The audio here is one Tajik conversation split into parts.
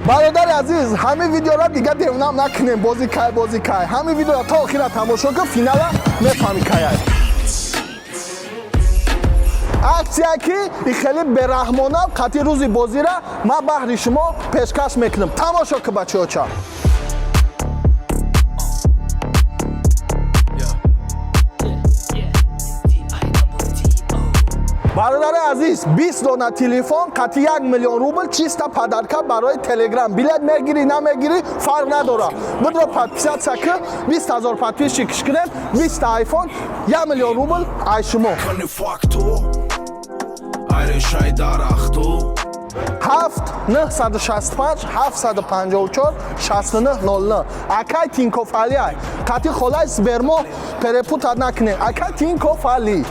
Бародари азиз, ҳамин видеоро дига девонам накунем. Бози кай, бози кай. Ҳамин видеоро то охира тамошо кун, финала мефаҳмӣ каяй. Акция ки и хеле бераҳмона қатъи рӯзи бозира ман баҳри шумо пешкаш мекунам. Тамошо ку, бачаоча. Бародари азиз, 20 дона телефон қатъи 1 миллион рубл чиста подарка барои Телеграм. Билет мегирӣ, намегирӣ, фарқ надорад. Бидро подписаться ки 20 ҳазор подписчик кунем, 20 айфон, 1 миллион рубл ай шумо. 7 965 754 69 00. Акай Тинкофалиай. Қатъи холаи Сбермо перепутать накунед. Акай Тинкофали.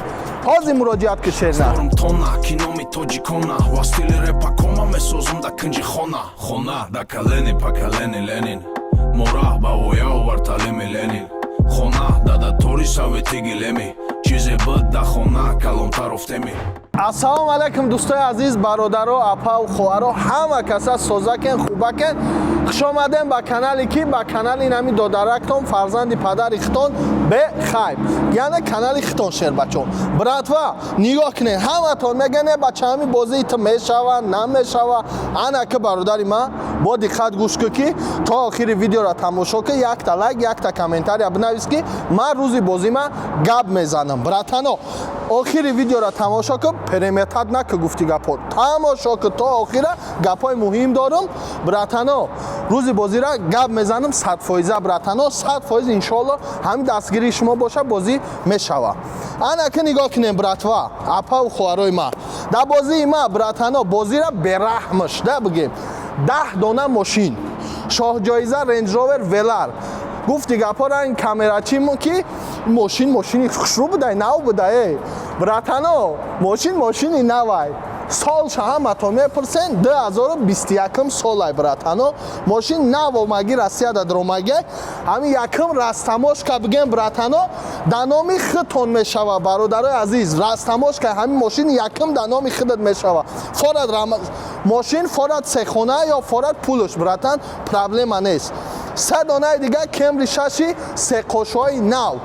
Ҳозир муроҷиат ки шерна. Тона киноми тоҷикона ва стили репакома месозум да кунҷи хона хона да калени поколени Ленин мора ба воя овар таълими Ленин хона дада тори совети гилеми чизе буд да хона калонтар уфтеми. Ассалому алайкум, дӯстои азиз, бародаро, апаву хоҳаро, ҳама каса созакен, хубакен. Хуш омадем ба канале ки ба канали нами додарактон, фарзанди падари хитон бехайб, яъне канали хитон шербачон. Братва, нигоҳ кунед, ҳаматон мегане бача ҳами бозии ту мешава, намешава. Ана ки бародари ман, бо диққат гӯш кун, ки то охири видеоро тамошо ки, якта лайк, якта комментария бинавис, ки ман рӯзи бозима гап мезанам. Братано, охири видеоро тамошо кун, перемотать наку, гуфти гапҳо тамошо кун то охира, гапҳои муҳим дорам. Братано, рӯзи бозира гап мезанам 100%. Братано, 100%, иншоалло, ҳамин дастгирии шумо боша, бозӣ мешава. Ана ки нигоҳ кунем, братва, апаву хоҳарои ман, дар бозии ма, братано, бозира бераҳмаш да бигем, 10 дона мошин, шоҳҷоиза Рейндж Ровер Велар. Гуфти гапҳоро ин камерачимо ки мошин мошини хушрӯ будай, нав будай. Братано, мошин мошини навай, солша ҳаматон мепурсен, 2021 солай. Братано, мошин нав омаги, Россияда даромаги, ҳамин якум растаможка бигем, братано, да номи худтон мешава. Бародарои азиз, растаможка ҳамин мошин якум да номи худат мешава. Форад мошин, форад сехона ё форад пулуш, братан, проблема нест. Се донаи дига Кемри шаши секошҳои нав,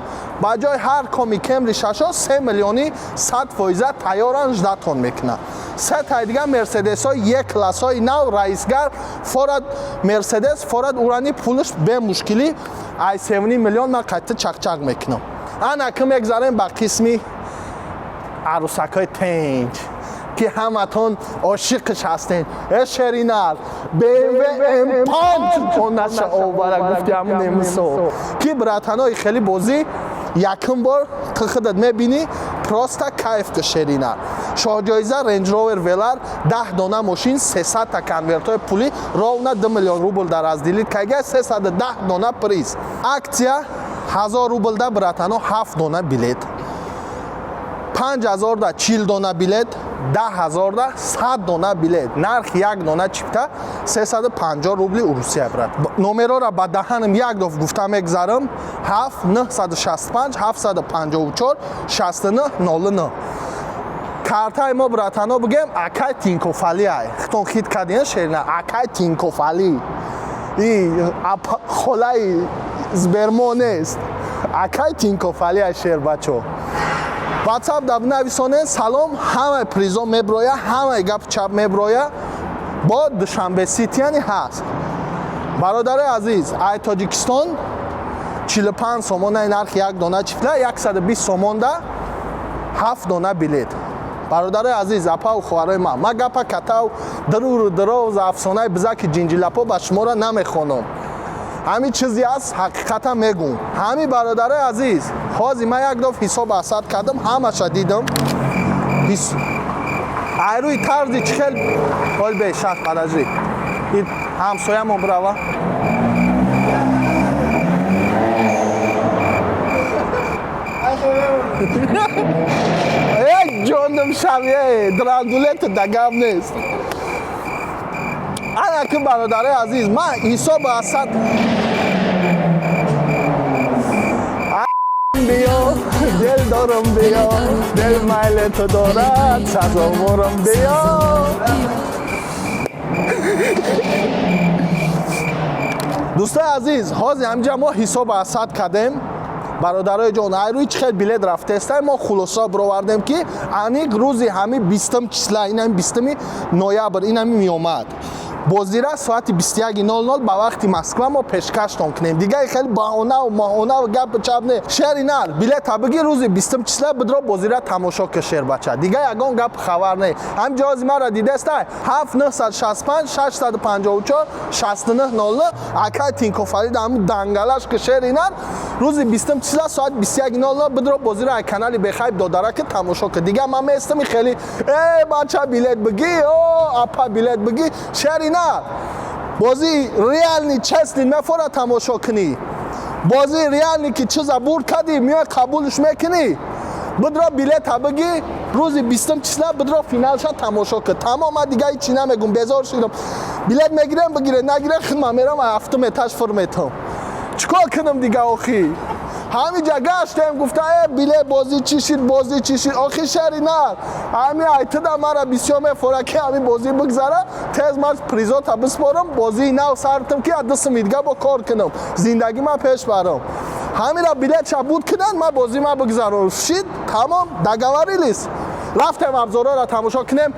ба ҷои ҳар коми Кемри шашо 3 миллиони 100% тайёран ждатон мекунад. Се таи дига Мерседесҳои Е классҳои нав, раисгар, форад Мерседес, форад урани пулш бемушкилӣ ай 3,5 миллион ман қайта чақчақ мекунам. Ана ки мегзарем ба қисми арӯсакҳои тенҷ, ки ҳаматон ошиқш ҳастен. Э шеринар, БМВ М5 он наша овара, гуфти ҳамун немисо ки, братанои, хеле бозӣ якум бор ту худат мебинӣ, просто кайф ки. Шеринар, шоҳҷоиза Рейндж Ровер Велар, 10 дона мошин, 300 та конвертҳои пулӣ, ровно 2 миллион рубл дар разделить кайга, 310 дона приз. Акция 1000 рублда, братано, 7 дона билет, 5000-да 40 дона билет, 10 000-да 100 дона билет. Нархи як дона чипта 350 рубли Урусия. Брат, номерора ба даҳанам як доф гуфта мегзарам: 7 965 754 69 09. Картаи мо, братано, бигем, акай Тинкофалиай, хитон хит кардин, шерина, акай Тинкофали и холаи Сбермо нест, акай Тинкофалиай. Шербачо, Ватсап да бинависонен салом, ҳамаи призо меброя, ҳамаи гапу чап меброя. Бо Душанбе Ситияни ҳаст. Бародари азиз, ай Тоҷикистон 45 сомонаи нархи як дона чипта, 120 сомонда ҳафт дона билет. Бародарои азиз, апаву хоҳарои ман, ман гапа катав дуруру дароз, афсонаи бизаки ҷинҷилапо ба шуморо намехонам. Ҳамин чизе аст, ҳақиқата мегӯм. Ҳамин, бародарои азиз, ҳозир ман як доф ҳисоб асад кардам, ҳамаша дидам. Айрӯи тарзи чӣ хел ҳол бешах, подожди, ҳамсоямон бирава. Э ҷондам шав, э драндулет да гап нест. Ана ки, бародарои азиз, ман ҳисоби асад биё, дил дорам, биё, дил майли ту дорад, сазоворам, биё. Дӯстои азиз, ҳозир ҳаминҷа мо ҳисоб асад кардем. Бародарои ҷон, айрӯи чӣ хел билет рафтеста, мо хулоса бировардем, ки аниқ рӯзи ҳами 20-ум числа, инами 20-уми ноябр, инами меомад, бозира соати 21:00 ба вақти Москва мо пешкаштон кунем. Дигаи хеле баҳонаву маҳонаву гапу чап не. Шери нар, билета бигир, рӯзи 20-ум числа бидро, бозира тамошо ки, шербача. Дига ягон гап хабар не. Ҳам ҷози маро дидеста: 7 965 654 69 00. Акай Тинкофарид ҳамун дангалаш ки. Шери нар, рӯзи 20-ум числа соати 21:00 бидро, бозира ай канали Бехайб Додараки тамошо ки. Дига ман местам хеле: «Э, бача, билет бигӣ, о, апа, билет бигӣ». Шери нар, бозии реальный, честный мефора тамошо кунӣ. Бозии реальный ки чиза бурд кардӣ, меои, қабулш мекунӣ. Бидро, билета бигӣ, рӯзи 20-ум числа бидро, финалша тамошо кун. Тамом, ман дига ҳичи намегум, безор шудам. Билет мегирем, бигире, нагире, хидма мерам, ҳафтум этаж фур метам. Чӣ кор кунам дига охи? Ҳамиҷа гаштем, гуфта: «Э, билет, бозӣ чӣ шид, бозӣ чӣ шид?» Охи, шери нар, ҳами айтида мара бисёр мефора, ки ҳами бозӣ бигзара тез, ман призота биспорам, бозии нав сартам, ки 2 сими дига бо кор кунам, зиндагӣ ман пеш барам. Ҳамира билетша буд кунанд, ман бозӣ ма бигзарам. Шид, тамом, договорились. Рафтем, абзорҳоро тамошо кунем,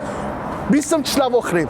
20-ум числа вохӯрем.